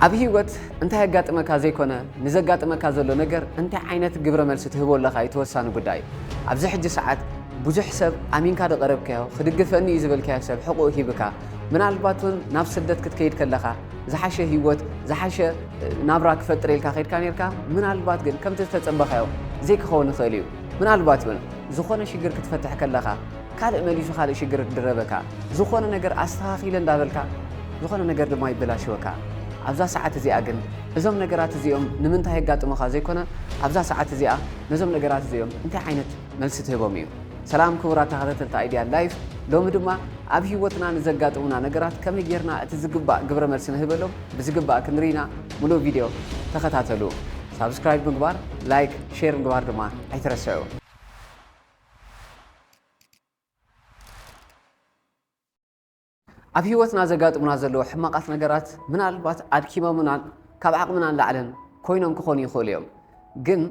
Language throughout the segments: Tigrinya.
ኣብ ህይወት እንታይ የጋጥመካ ዘይኮነ፣ ንዘጋጥመካ ዘሎ ነገር እንታይ ዓይነት ግብረ መልሲ ትህቦ ኣለኻ እዩ ተወሳኒ ጉዳይ። ኣብዚ ሕጂ ሰዓት ብዙሕ ሰብ ኣሚንካ ዝቐረብካዮ፣ ክድግፈኒ እዩ ዝበልካዮ ሰብ ሕቑኡ ሂብካ፣ ምናልባት እውን ናብ ስደት ክትከይድ ከለኻ ዝሓሸ ህይወት፣ ዝሓሸ ናብራ ክፈጥር ኢልካ ከይድካ ነርካ። ምናልባት ግን ከምቲ ዝተጸበኻዮ ዘይክኸውን ይኽእል እዩ። ምናልባት እውን ዝኾነ ሽግር ክትፈትሕ ከለኻ ካልእ መሊሱ ካልእ ሽግር ክድረበካ፣ ዝኾነ ነገር ኣስተኻኺለ እንዳበልካ ዝኾነ ነገር ድማ ይበላሽወካ። ኣብዛ ሰዓት እዚኣ ግን እዞም ነገራት እዚኦም ንምንታይ የጋጥሙኻ ዘይኮነ፣ ኣብዛ ሰዓት እዚኣ ነዞም ነገራት እዚኦም እንታይ ዓይነት መልሲ ትህቦም እዩ። ሰላም ክቡራት ተኸታተልቲ ኣይድያ ላይፍ፣ ሎሚ ድማ ኣብ ህይወትና ንዘጋጥሙና ነገራት ከመይ ጌርና እቲ ዝግባእ ግብረ መልሲ ንህበሎም ብዝግባእ ክንርኢ ኢና። ሙሉእ ቪድዮ ተኸታተሉ። ሳብስክራይብ ምግባር፣ ላይክ፣ ሼር ምግባር ድማ ኣይትረስዑ። ኣብ ህይወትና ዘጋጥሙና ዘለዉ ሕማቓት ነገራት ምናልባት ኣድኪሞምናን ካብ ዓቕምና ንላዕልን ኮይኖም ክኾኑ ይኽእሉ እዮም። ግን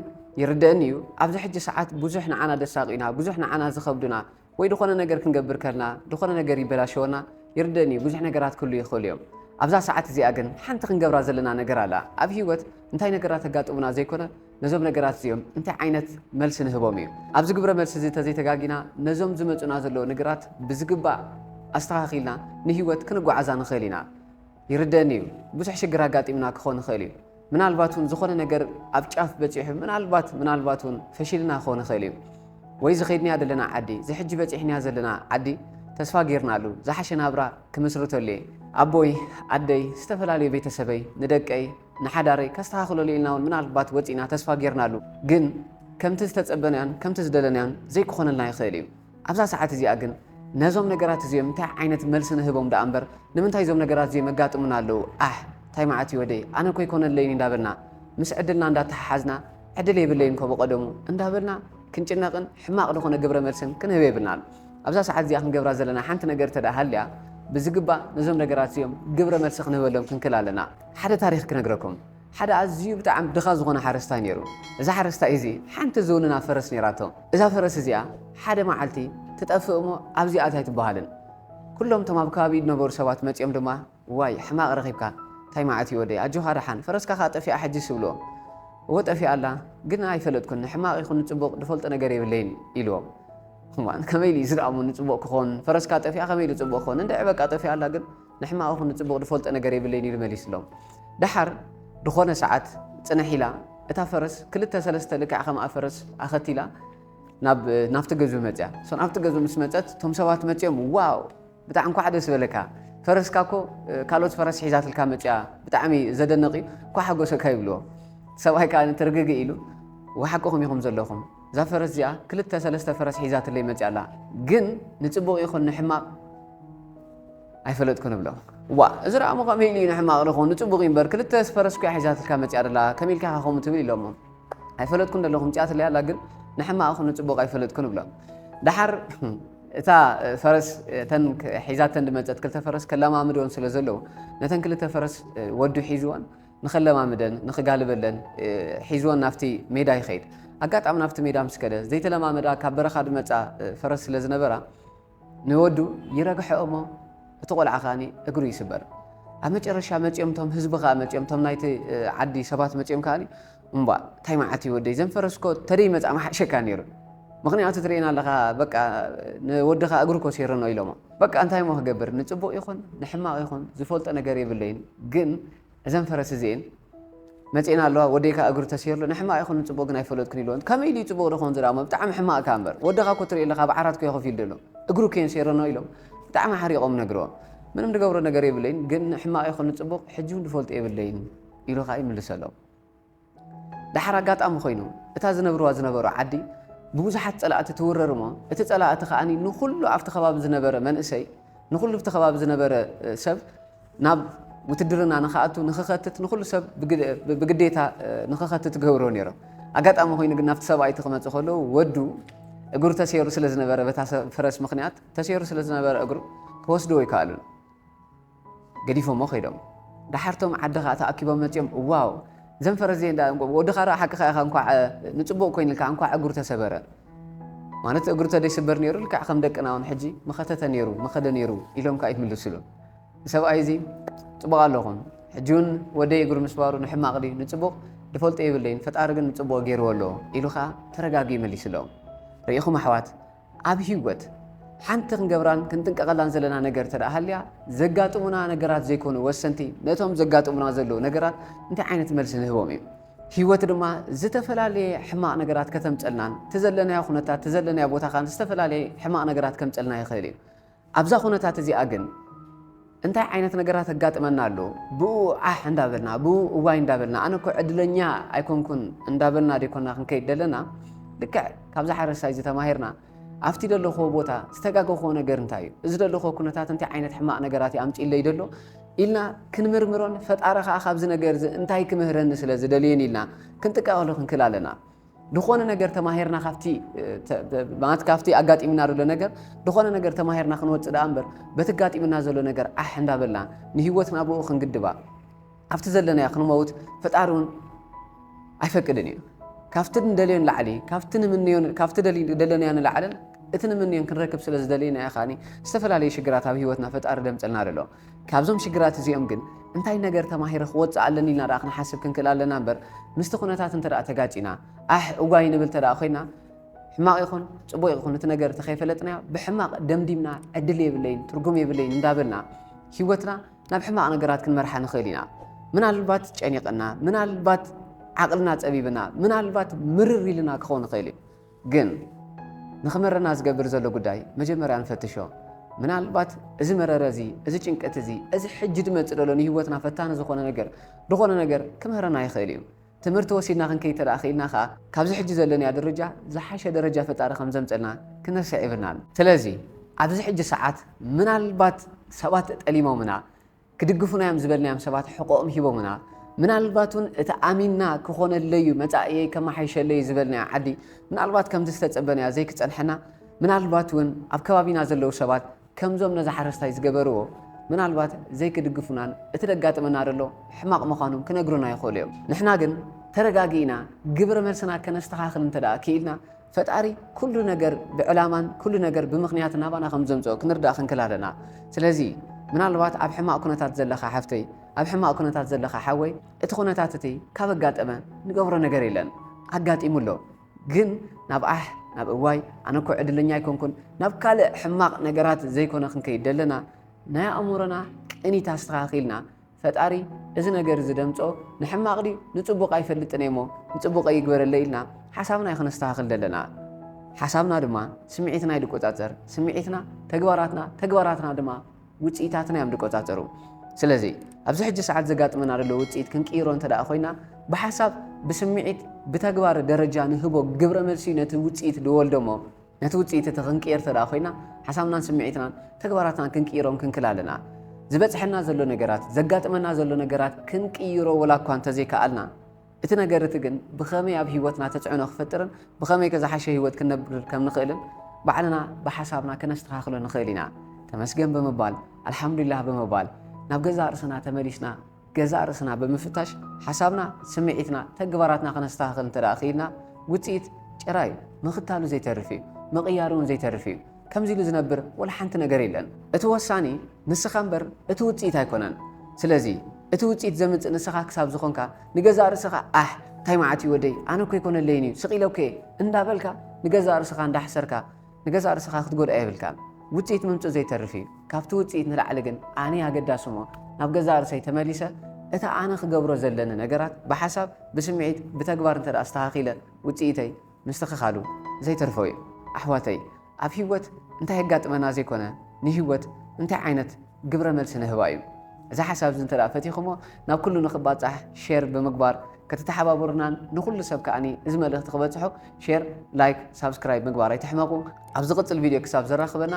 ይርደአኒ እዩ፣ ኣብዚ ሕጂ ሰዓት ብዙሕ ንዓና ደሳቑና፣ ብዙሕ ንዓና ዝኸብዱና፣ ወይ ዝኾነ ነገር ክንገብር ከልና፣ ዝኾነ ነገር ይበላሸወና፣ ይርደአኒ እዩ፣ ብዙሕ ነገራት ክህሉ ይኽእሉ እዮም። ኣብዛ ሰዓት እዚኣ ግን ሓንቲ ክንገብራ ዘለና ነገር ኣላ። ኣብ ህይወት እንታይ ነገራት ኣጋጥሙና ዘይኮነ፣ ነዞም ነገራት እዚኦም እንታይ ዓይነት መልሲ ንህቦም እዩ። ኣብዚ ግብረ መልሲ እዚ እንተዘይተጋጊና፣ ነዞም ዝመጹና ዘለዉ ነገራት ብዝግባእ ኣስተኻኺልና ንህይወት ክንጓዓዛ ንኽእል ኢና። ይርደአኒ እዩ፣ ብዙሕ ሽግር ኣጋጢምና ክኾን ይኽእል እዩ። ምናልባት እውን ዝኾነ ነገር ኣብ ጫፍ በጺሑ፣ ምናልባት፣ ምናልባት እውን ፈሺልና ክኾን ይኽእል እዩ። ወይ ዝኸድናያ ዘለና ዓዲ፣ እዚ ሕጂ በጺሕናያ ዘለና ዓዲ ተስፋ ጌርናሉ፣ ዝሓሸ ናብራ ክምስርተሉ እየ። ኣቦይ፣ ኣደይ፣ ዝተፈላለዩ ቤተሰበይ፣ ንደቀይ፣ ንሓዳረይ ከስተኻኽለሉ ኢልና እውን ምናልባት ወጺና ተስፋ ጌርናሉ። ግን ከምቲ ዝተጸበናዮን ከምቲ ዝደለናዮን ዘይክኾነልና ይኽእል እዩ። ኣብዛ ሰዓት እዚኣ ግን ነዞም ነገራት እዚኦም እንታይ ዓይነት መልሲ ንህቦም ደኣ እምበር፣ ንምንታይ እዞም ነገራት እዚኦም የጋጥሙና ኣለዉ? ኣሕ፣ እንታይ መዓት እዩ ወደይ፣ ኣነ እኮ ኣይኮነለይን እንዳበልና፣ ምስ ዕድልና እንዳተሓሓዝና፣ ዕድል የብለይን እኮ ብቐደሙ እንዳበልና ክንጭነቕን ሕማቕ ዝኾነ ግብረ መልስን ክንህብ የብልናን። ኣብዛ ሰዓት እዚኣ ክንገብራ ዘለና ሓንቲ ነገር እንተ ደኣ ሃልያ፣ ብዝግባእ ነዞም ነገራት እዚኦም ግብረ መልሲ ክንህበሎም ክንክእል ኣለና። ሓደ ታሪኽ ክነግረኩም። ሓደ ኣዝዩ ብጣዕሚ ድኻ ዝኾነ ሓረስታይ ነይሩ። እዚ ሓረስታይ እዚ ሓንቲ ዝውንና ፈረስ ነይራቶ። እዛ ፈረስ እዚኣ ሓደ መዓልቲ ትጠፍእ እሞ ኣብዚኣ ኣይትበሃልን። ኩሎም እቶም ኣብ ከባቢኡ ዝነበሩ ሰባት መጺኦም ድማ፣ "ዋይ፣ ሕማቕ ረኺብካ፣ እንታይ መዓት እዩ ወደይ፣ ኣጆኻ ደሓን፣ ፈረስካ ከኣ ጠፊኣ ሕጂስ?" ይብልዎም። "እወ፣ ጠፊኣ ኣላ፣ ግን ኣይፈለጥኩን፣ ንሕማቕ ይኹን ንጽቡቕ ዝፈልጦ ነገር የብለይን" ኢልዎም። እዋን፣ ከመይ ኢሉ እዩ እዚ ደኣ እሞ ንጽቡቕ ክኾን? ፈረስካ ጠፊኣ ከመይ ኢሉ ጽቡቕ ክኾን? እንድዒ በቃ ጠፊኣ ኣላ፣ ግን ንሕማቕ ይኹን ንጽቡቕ ዝፈልጦ ነገር የብለይን ኢሉ መሊስሎም። ደሓር ዝኾነ ሰዓት ጽንሕ ኢላ፣ እታ ፈረስ ክልተ ሰለስተ ልክዕ ከምኣ ፈረስ ኣኸቲላ ናብ፣ ናብቲ ገዝኡ መጽያ። So ናብቲ ገዝኡ ምስ መጸት፣ እቶም ሰባት መጽዮም፣ "ዋው! ብጣዕሚ እንኳዕ ደስ በለካ። ፈረስካ እኮ፣ እ፣ ካልኦት ፈረስ ሒዛትልካ መጽያ፣ ብጣዕሚ ዘደንቕ እዩ፣ እንኳዕ ሓጎሰካ" ይብልዎ። ሰብኣይ ከኣ ንትርግግ ኢሉ፣ "ሓቅኹም ኢኹም ዘለኹም። እዛ ፈረስ እዚኣ ክልተ ሰለስተ ፈረስ ሒዛትለይ መጽያ ኣላ። ግን ንጽቡቕ ይኹን ንሕማቕ ኣይፈለጥኩን" እብሎ። "ዋ፣ እዚ ደኣ እሞ ከመይ ኢሉ እዩ ንሕማቕ ዝኸውን? ንጽቡቕ እዩ እምበር፣ ክልተ ፈረስ እኮ እያ ሒዛትልካ መጽያ ዘላ፣ ከመይ ኢልካ ኢኻ ከምኡ ትብል?" ኢሎሞ። "ኣይፈለጥኩን ዘለኹ፣ ምጽኣትለይ ኣላ፣ ግን ንሕማቕ ይኹን ንጽቡቕ ኣይፈለጥኩን" እብሎ። ደሓር እታ ፈረስ፣ እተን ሒዛተን ዝመጸት ክልተ ፈረስ ከለማምድወን ስለ ዘለዉ፣ ነተን ክልተ ፈረስ ወዱ ሒዝወን ንኸለማምደን፣ ንኽጋልበለን፣ እ፣ ሒዝወን ናብቲ ሜዳ ይኸይድ። ኣጋጣሚ ናብቲ ሜዳ ምስ ከደ፣ ዘይተለማመዳ ካብ በረኻ ዝመጻ፣ እ፣ ፈረስ ስለ ዝነበራ፣ ንወዱ ይረግሖ እሞ፣ እቲ ቆልዓ ከኣኒ እግሩ ይስበር። ኣብ መጨረሻ መጺኦም፣ እቶም ህዝቢ ከኣ መጺኦም፣ እቶም ናይቲ፣ እ፣ ዓዲ ሰባት መጺኦም ከኣኒ፣ "እምቧእ፣ እንታይ መዓት እዩ ወደይ፣ ዘን ፈረስ እኮ ተደይ መጻ ምሓሸካ ነይሩ። ምኽንያቱ ትርእየና ኣለኻ፣ በቃ፣ ንወድኻ እግሩ እኮ ሴርኖ" ኢሎሞ። በቃ፣ እንታይ እሞ ክገብር፣ ንጽቡቕ ይኹን ንሕማቕ ይኹን ዝፈልጦ ነገር የብለይን፣ ግን እዘን ፈረስ እዚኤን መጺኤን ኣለዋ፣ ወደይ ከኣ እግሩ ተሴርሉ፣ ንሕማቕ ይኹን ንጽቡቕ ግን ኣይፈለጥኩን ኢልዎ። ከመይ ኢሉ እዩ ጽቡቕ ዝኸውን ዝረኣሞ? ብጣዕሚ ሕማቕ እካ እምበር፣ ወድኻ እኮ ትርኢ ኣለኻ፣ ኣብ ዓራት እኮ እዩ ኮፍ ኢሉ ዘሎ። እግሩ እኮ እየን ሴረኖ ኢሎም ብጣዕሚ ሓሪቖም ነግርዎም። ምንም ዝገብሮ ነገር የብለይን፣ ግን ንሕማቕ ይኹን ንጽቡቕ ሕጂ እውን ዝፈልጦ የብለይን ኢሉ ከኣ ይምልሰሎም። ደሓር ኣጋጣሚ ኮይኑ፣ እታ ዝነብርዋ ዝነበሩ ዓዲ ብብዙሓት ጸላእቲ ትውረር እሞ፣ እቲ ጸላእቲ ከኣ ንኹሉ ኣብቲ ከባቢ ዝነበረ መንእሰይ፣ ንኹሉ ኣብቲ ከባቢ ዝነበረ፣ እ፣ ሰብ ናብ ውትድርና ንኽኣቱ፣ ንኽኸትት፣ ንኹሉ ሰብ ብግ-፣ ብ-፣ ብግዴታ፣ እ፣ ንኽኸትት ትገብሮ ነይሮም። ኣጋጣሚ ኮይኑ ግን ናብቲ ሰብኣይ እቲ ክመጽእ ከሎ ወዱ እግሩ ተሰይሩ ስለ ዝነበረ፣ በታ ሰ-፣ ፈረስ ምኽንያት ተሰይሩ ስለ ዝነበረ እግሩ ክወስድዎ ኣይከኣሉን። ገዲፎሞ ከይዶም። ደሓር እቶም ዓዲ ኸኣ ተኣኪቦም መጺኦም፣ "ዋው፣ እዘን ፈረስ እዚኤን ደኣ፣ ወድኻ ደኣ ሓቅኻ ኢኻ፣ እንኳዕ፣ እ፣ ንጽቡቕ ኮይንልካ፣ እንኳዕ እግሩ ተሰበረ። ማለት እግሩ ተደይስበር ነይሩ፣ ልክዕ ከም ደቅና እውን ሕጂ ምኸተተ ነይሩ፣ ምኸደ ነይሩ" ኢሎም ከኣ ይምልስሉ። ሰብኣይ እዚ፣ "ጽቡቕ ኣለኹም፣ ሕጂ እውን ወደይ እግሩ ምስባሩ ንሕማቕ ድዩ ንጽቡቕ ድፈልጦ የብለይን፣ ፈጣሪ ግን ንጽቡቕ ገይርዎ ኣሎ ኢሉ ኸኣ ተረጋጊኡ መሊስሎም። ርኢኹም ኣሕዋት፣ ኣብ ህይወት ሓንቲ ክንገብራን ክንጥንቀቐላን ዘለና ነገር እንተ ደኣ ሃልያ፣ ዘጋጥሙና ነገራት ዘይኮኑ ወሰንቲ፣ ነቶም ዘጋጥሙና ዘለዉ ነገራት እንታይ ዓይነት መልሲ ንህቦም እዩ። ህይወት ድማ ዝተፈላለየ ሕማቕ ነገራት ከተምጸልናን፣ እቲ ዘለናዮ ኩነታት፣ እቲ ዘለናዮ ቦታ ኸኣ ዝተፈላለየ ሕማቕ ነገራት ከምጸልና ይኽእል እዩ። ኣብዛ ኩነታት እዚኣ ግን እንታይ ዓይነት ነገራት ኣጋጥመና ኣሎ? ብኡ ዓሕ እንዳበልና፣ ብኡ እዋይ እንዳበልና፣ ኣነ እኮ ዕድለኛ ኣይኮንኩን እንዳበልና ደይኮና ክንከይድ ደለና? ልክዕ ካብዛ ሓረስታይ እዚ ተማሂርና፣ ኣብቲ ደለኹዎ ቦታ ዝተጋገኹዎ ነገር እንታይ እዩ? እዚ ደለኹዎ ኩነታት እንታይ ዓይነት ሕማቕ ነገራት እዩ ኣምጺእለይ ደሎ? ኢልና ክንምርምሮን ፈጣሪ ኸኣ ካብዚ ነገር እዚ እንታይ ክምህረኒ ስለ ዝደልየን ኢልና ክንጥቀቐሉ ክንክእል ኣለና። ዝኾነ ነገር ተማሂርና ካብቲ፣ እ፣ ተ-፣ ተ-፣ ማለት ካብቲ ኣጋጢምና ዘሎ ነገር ዝኾነ ነገር ተማሂርና ክንወጽእ ደኣ እምበር፣ በቲ ኣጋጢምና ዘሎ ነገር ዓሕ እንዳበልና ንህይወትና ብኡ ክንግድባ፣ ኣብቲ ዘለናዮ ክንመውት ፈጣሪ እውን ኣይፈቅድን እዩ። ካብቲ ንደልዮ ንላዕሊ፣ ካብቲ ንምንዮ፣ ካብቲ ደሊ-፣ ደለናዮ ንላዕልን እቲ ንምንዮን ክንረክብ ስለ ዝደለና እዩ ኸኣኒ ዝተፈላለዩ ሽግራት ኣብ ህይወትና ፈጣሪ ደምጸልና ዘሎ። ካብዞም ሽግራት እዚኦም ግን እንታይ ነገር ተማሂረ ክወጽእ ኣለኒ ኢልና ደኣ ክንሓስብ ክንክእል ኣለና እምበር፣ ምስቲ ኩነታት እንተ ደኣ ተጋጪና፣ ኣሕ እዋይ ንብል እንተ ደኣ ኮይና፣ ሕማቕ ይኹን ጽቡቕ ይኹን እቲ ነገር እንተ ከይፈለጥናዮ፣ ብሕማቕ ደምዲምና ዕድል የብለይን፣ ትርጉም የብለይን እንዳበልና ህይወትና ናብ ሕማቕ ነገራት ክንመርሓ ንኽእል ኢና። ምናልባት ጨኒቕና፣ ምናልባት ዓቕልና ጸቢብና፣ ምናልባት ምርር ኢልና ክኸውን ይኽእል እዩ። ግን ንኽመረና ዝገብር ዘሎ ጉዳይ መጀመርያ ንፈትሾ። ምናልባት እዚ መረረ እዚ፣ እዚ ጭንቀት እዚ፣ እዚ ሕጂ ድመጽእ ደሎ ንህይወትና ፈታኒ ዝኾነ ነገር፣ ዝኾነ ነገር ክምህረና ይኽእል እዩ። ትምህርቲ ወሲድና ክንከይድ ተደኣ ኽኢልና ኸኣ፣ ካብዚ ሕጂ ዘለናዮ ደረጃ ዝሓሸ ደረጃ ፈጣሪ ከም ዘምጸልና ክንርስዕ የብልናን። ስለዚ ኣብዚ ሕጂ ሰዓት ምናልባት ሰባት ጠሊሞምና፣ ክድግፉና እዮም ዝበልናዮም ሰባት ሕቆኦም ሂቦምና፣ ምናልባት እውን እቲ ኣሚንና ክኾነለይ እዩ፣ መጻኢየይ ከመሓይሸለይ እዩ ዝበልናዮ ዓዲ ምናልባት ከምዚ ዝተጸበናዮ ዘይክጸንሐና፣ ምናልባት እውን ኣብ ከባቢና ዘለዉ ሰባት ከምዞም ነዚ ሓረስታይ ዝገበርዎ ምናልባት ዘይክድግፉናን እቲ ደጋጥመና ደሎ ሕማቕ ምዃኑ ክነግሩና ይኽእሉ እዮም። ንሕና ግን ተረጋጊእና ግብረ መልስና ከነስተኻኽል እንተ ደኣ ክኢልና፣ ፈጣሪ ኩሉ ነገር ብዕላማን ኩሉ ነገር ብምኽንያት ናባና ከም ዘምጽኦ ክንርዳእ ክንክእል ኣለና። ስለዚ ምናልባት ኣብ ሕማቕ ኩነታት ዘለኻ ሓፍተይ፣ ኣብ ሕማቕ ኩነታት ዘለኻ ሓወይ፣ እቲ ኩነታት እቲ ካብ ኣጋጠመ ንገብሮ ነገር የለን። ኣጋጢሙ ኣሎ። ግን ናብ ኣሕ፣ ናብ እዋይ፣ ኣነ እኮ ዕድለኛ ኣይኮንኩን፣ ናብ ካልእ ሕማቕ ነገራት ዘይኮነ ክንከይድ ደለና፣ ናይ ኣእምሮና ቅኒት ኣስተኻኺልና፣ ፈጣሪ እዚ ነገር እዚ ደምጾ ንሕማቕ ድዩ ንጽቡቕ ኣይፈልጥን እየ እሞ ንጽቡቕ ይግበረለይ ኢልና ሓሳብና እዩ ከነስተኻኽል ደለና። ሓሳብና ድማ ስምዒትና እዩ ዝቆጻጸር። ስምዒትና ተግባራትና፣ ተግባራትና ድማ ውጽኢታትና እዮም ዝቆጻጸሩ። ስለዚ ኣብዚ ሕጂ ሰዓት ዘጋጥመና ዘሎ ውጽኢት ክንቅይሮ እንተ ደኣ ኮይና፣ ብሓሳብ፣ ብስምዒት፣ ብተግባር ደረጃ ንህቦ ግብረ መልሲ ነቲ ውጽኢት ዝወልዶ እሞ፣ ነቲ ውጽኢት እቲ ክንቅየር እንተ ደኣ ኮይና፣ ሓሳብናን ስምዒትናን ተግባራትናን ክንቅይሮም ክንክእል ኣለና። ዝበጽሐና ዘሎ ነገራት፣ ዘጋጥመና ዘሎ ነገራት ክንቅይሮ ወላ እኳ እንተዘይከኣልና፣ እቲ ነገር እቲ ግን ብኸመይ ኣብ ህይወትና ተጽዕኖ ክፈጥርን ብኸመይ ከ ዝሓሸ ህይወት ክንነብር ከም ንኽእልን ባዕልና ብሓሳብና ከነስተኻኽሎ ንኽእል ኢና። ተመስገን ብምባል፣ ኣልሓምዱሊላህ ብምባል፣ ናብ ገዛእ ርእስና ተመሊስና ገዛእ ርእስና ብምፍታሽ፣ ሓሳብና፣ ስምዒትና፣ ተግባራትና ከነስተኻኽል እንተ ደኣ ክኢልና፣ ውጽኢት ጭራ እዩ። ምኽታሉ ዘይተርፍ እዩ። ምቕያሩ እውን ዘይተርፍ እዩ። ከምዚ ኢሉ ዝነብር ወላ ሓንቲ ነገር የለን። እቲ ወሳኒ ንስኻ እምበር እቲ ውጽኢት ኣይኮነን። ስለዚ እቲ ውጽኢት ዘምጽእ ንስኻ ክሳብ ዝኾንካ፣ ንገዛእ ርእስኻ፣ ኣሕ፣ እንታይ መዓት እዩ ወደይ፣ ኣነ እኮ ኣይኮነለይን እዩ፣ ስቕ ኢለ እኮ እየ እንዳበልካ፣ ንገዛእ ርእስኻ እንዳሕሰርካ፣ ንገዛእ ርእስኻ ክትጎድኣ የብልካን። ውጽኢት ምምጽኡ ዘይተርፍ እዩ። ካብቲ ውጽኢት ንላዕሊ ግን ኣነ ኣገዳሲ እሞ፣ ናብ ገዛእ ርእሰይ ተመሊሰ፣ እቲ ኣነ ክገብሮ ዘለኒ ነገራት ብሓሳብ፣ ብስምዒት፣ ብተግባር እንተ ደኣ ኣስተኻኺለ፣ ውጽኢተይ ምስትኽኻሉ ዘይተርፎ እዩ። ኣሕዋተይ፣ ኣብ ህይወት እንታይ የጋጥመና ዘይኮነ፣ ንህይወት እንታይ ዓይነት ግብረ መልሲ ንህባ እዩ። እዚ ሓሳብ እዚ እንተ ደኣ ፈቲኹሞ፣ ናብ ኩሉ ንኽባጻሕ ሼር ብምግባር ከተተሓባብሩናን ንኹሉ ሰብ ከኣኒ እዚ መልእኽቲ ክበጽሖ ሼር፣ ላይክ፣ ሳብስክራይብ ምግባር ኣይትሕመቑ። ኣብ ዝቕጽል ቪድዮ ክሳብ ዘራኽበና፣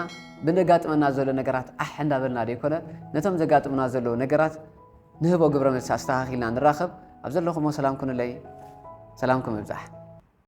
ብዘጋጥመና ዘሎ ነገራት ኣሕ እንዳበልና ደይኮነ፣ ነቶም ዘጋጥሙና ዘለዉ ነገራት ንህቦ ግብረ መልሲ ኣስተኻኺልና ንራኸብ። ኣብ ዘለኹሞ ሰላም ኩኑለይ። ሰላምኩም ይብዛሕ።